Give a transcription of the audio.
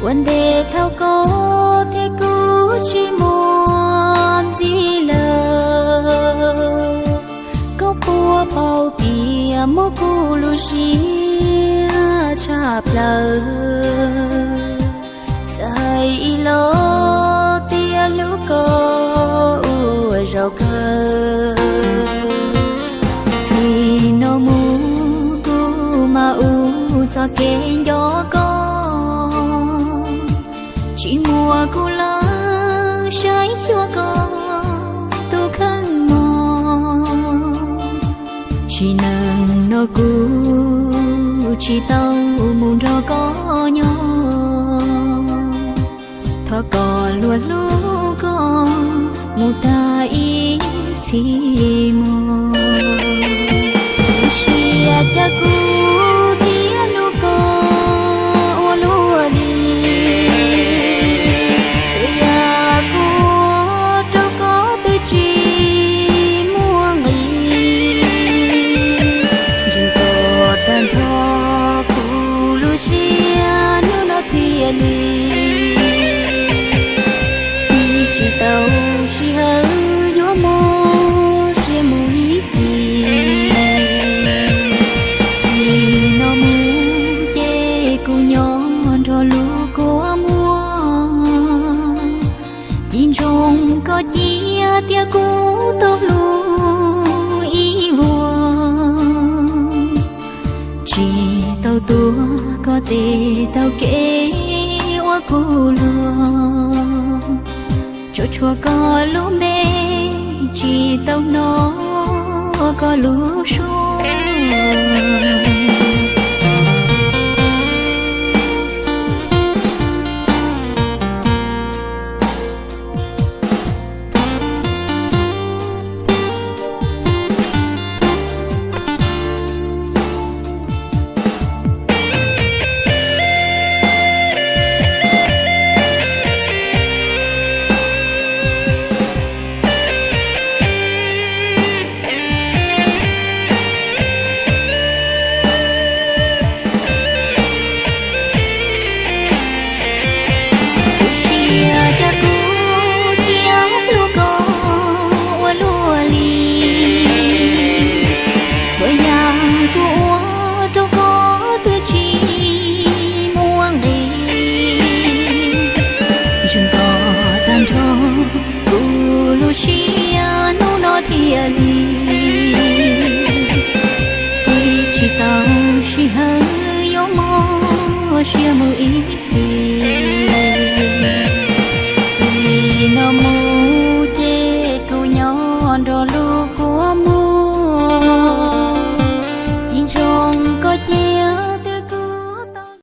Ua ntej thaum koj thiab kuv tsis muaj ntxiv lawm, koj puas paub tias mob kuv lub siab tshaj plaws. Xav ib los tias hlub koj ua zaum kawg. Txij no mus kuv mam ua txoj kev nco koj, tsis muaj kuv lawm saib xyuas koj tus kheej mog. Sim neej no kuv tsis tau mus nrog koj nyob, thov koj luag hlub koj mus tag ib txhis mog. Txhua yam cas kuv thiaj hlub koj ua luaj li, txhua yam kuv ua rau koj twb tsis muaj nqis. Ntseeg koj tag nrho kuv lub siab hnub no thiaj li, tsis tau sij hawm yuav mob siab mus ib txhis. Txij no mus ces kuv nyob nrog lub kua muag, ci ntsoov koj cia tias kuv tau hlub ib vuag, tsis tau tuav koj tes taug kev ua kuv luag, tsuas tshuav koj lub npe tsis tau hnov koj lub suab. Txhua yam cas kuv thiaj hlub koj ua luaj li, txhua yam kuv ua rau koj twb tsis muaj nqis. Ntseeg koj tag nrho kuv lub siab hnub no thiaj li, twb tsis tau sij hawm yuav mob siab mus ib txhis.